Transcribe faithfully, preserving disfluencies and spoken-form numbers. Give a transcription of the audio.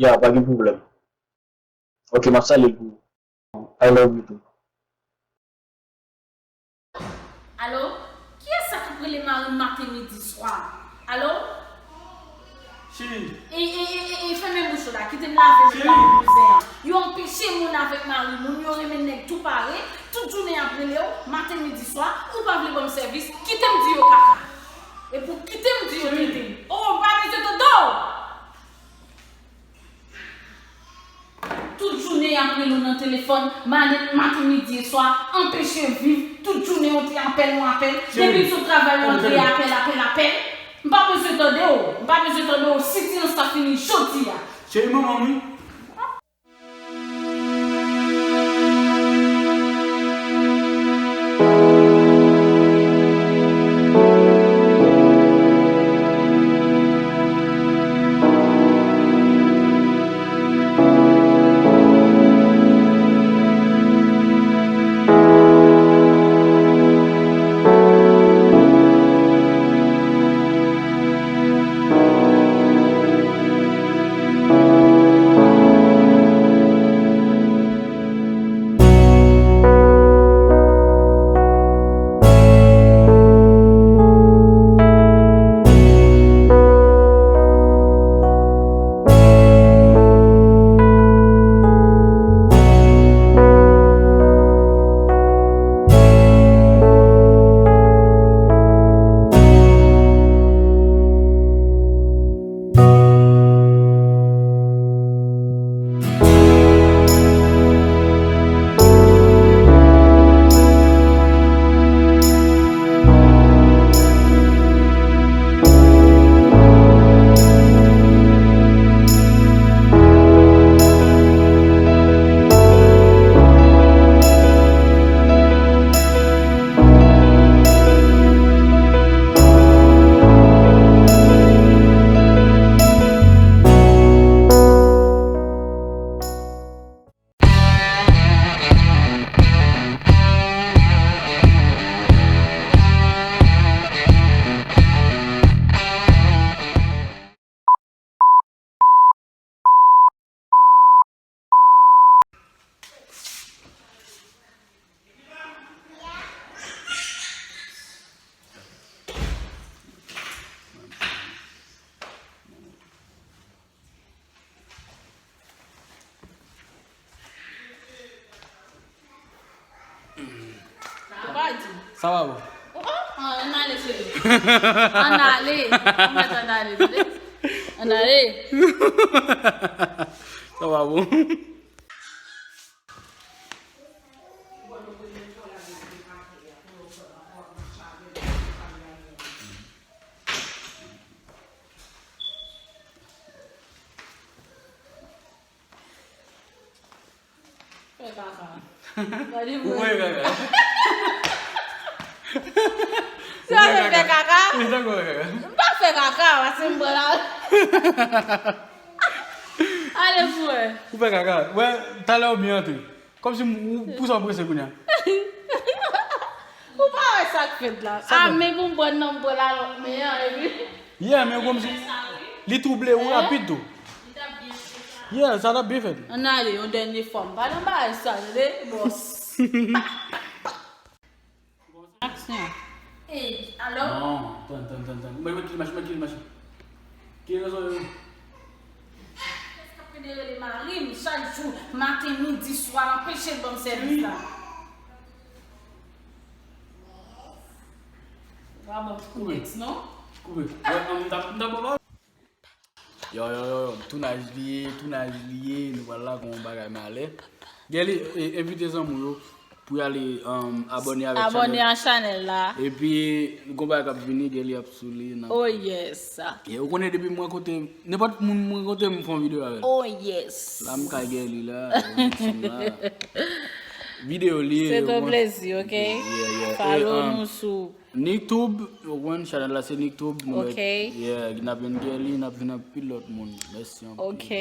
Ya, pa gen pwoblèm. Ok, m ap salye l pou ou. I love you too. Alo? Kiyès sa k ap rele mari m maten, midi, swa? Alo? Cheri. E, e, e, e, e, fèmen bouch ou la, kite m lave m la, bouzen an. Yo anpeche moun avèk mari moun, yo renmen nèg tou pare, tout jounen y ap rele w, maten, midi, swa, ou pa vle ban m sèvis, kite m di yo kaka. E pou kite m di yo tete. Oh, m pa bezwen tande w! Tout jounen y ap rele w nan telefòn, maten, midi e swa, anpeche w viv. Tout jounen yon ti apèl, yon apèl. Depi w sot travay, w antre apèl, apèl, apèl. M pa bezwen tande w. M pa bezwen tande w. Sitirans sa fini jodi a. Cheri manman m wi. Ou pa di. Sa va bon? Oh, oh, ann ale, cheri. Ann ale. Ann mèt ann ale, tande? Ann ale. Sa va bon? Fè kaka. Gade mwen. Ou fè kaka? Se ou fè kaka? Wi, sa ou fè kaka. M pa fè kaka, paske m pran la. Ale pou wè. Ou fè kaka. Wè, talè ou byen antre. Kòmsi m, ou, pou sa ou prese kounye a. Ou pa wè sa k fèt la? Ah, men pou m pran nan m pran la lòt men an, epi. Yeah, men kòmsi li twouble ou rapid tou. Yeah, sa t ap byen fèt. Ann ale, yon dènye fwa. M pa nan bagay sa, tande, bòs. Aksyon. Ey, alò? Non, tann, tann, tann, tann. Mwen, mwen kite machin, mwen kite machin. Ki rezon yo? Kiyès k ap rele mari m chak jou, maten, midi, swa, l anpeche l ban m sèvis la? Ou pa ban m kontèks, non? Koupe. Koupe. Wè, m t ap, m t ap ban Yo, yo, yo, yo, tounaj li ye, tounaj li ye, nou pral lage yon bagay malè. Gèli, e, envite zanmi w yo pou y ale, um, abòne avèk chanèl. Abòne a chanèl la. Epi, gon bagay k ap vini, Gèli ap sou li nan. Oh yes. E ou konnen depi m rankontre, nenpòt moun m rankontre, m fè yon videyo avè l. Oh yes. La m kay Gèli la, la. Videyo li ye. Se ton plezi, ok? Yeah, yeah. Follow nou sou Nicktube, ou konprann, chanèl la se Nicktube, nou mèt, yeah, n ap jwenn Gèli, n ap jwenn anpil lòt moun. Mèsi anpil. Ok.